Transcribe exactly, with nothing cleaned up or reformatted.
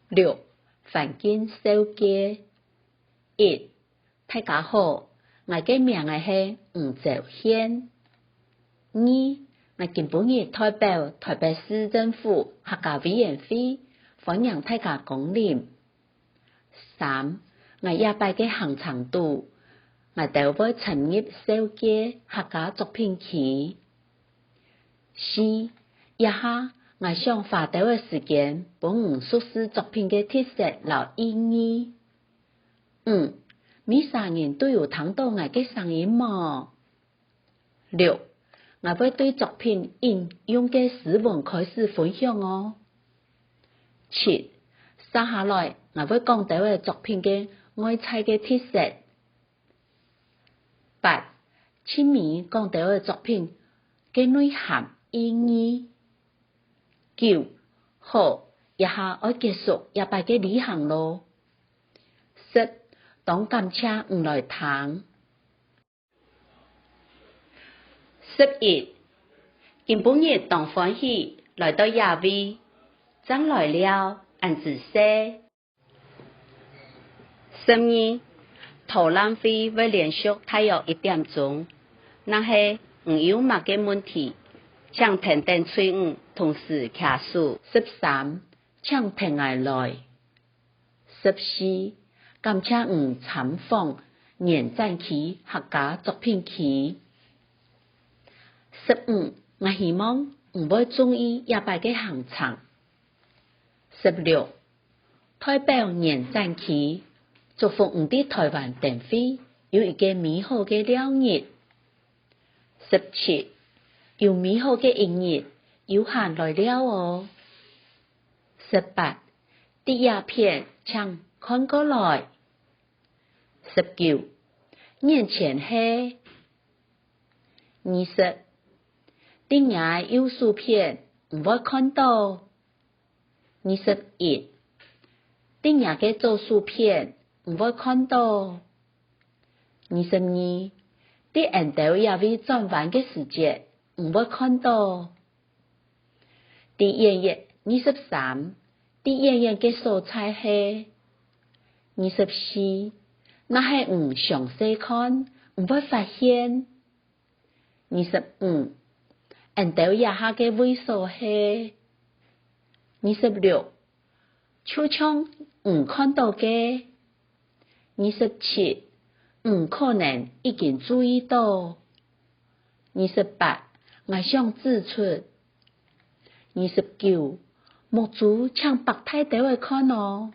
六、環境紹介。一、大家好，𠊎个名仔係吳昭憲。二、𠊎今晡日代表臺北市政府客家委員會，歡迎大家光臨。三、𠊎這擺个行程肚，𠊎兜會深入紹介客家作品區。四、這下𠊎想花兜仔時間分你熟事作品个特色摎意義。五、每儕人都有聽著𠊎个聲音無？六、𠊎會對作品引用个詩文開始分享哦。七、接下來𠊎會講兜仔作品个外在个特色。八、盡尾講兜仔作品个內涵意義。九、好，這下愛結束這擺个旅行囉。十、當感謝你來聽。十一、今晡日當歡喜來到這位，正來尞，恁仔細。十二、導覽會會連續大約一點鐘，若係你有麼个問題，請跈等隊伍同時擎手。十三、請跈𠊎來。十四、感謝你參訪原展區客家作品區。十五、𠊎希望你會中意這擺个行程。十六、代表原展區，祝福你在臺灣燈會有一個美好个尞日。十七、有美好个一日，有閒來尞哦。十八、第一片請看過來。十九、眼前係。二十、在若右手片，你會看著。二十一、在若个左手片，你會看著。二十二、在𫣆兜這位轉彎个時節，你會看著。在遠遠，二十三、在遠遠个所在係。二十四、若係你詳細看，你會發現。二十五、𫣆兜這下个位所係。二十六、就像你看著个。二十七、你可能已經注意著。二十八、𠊎想指出。二十九、目珠請擘大兜仔看哦。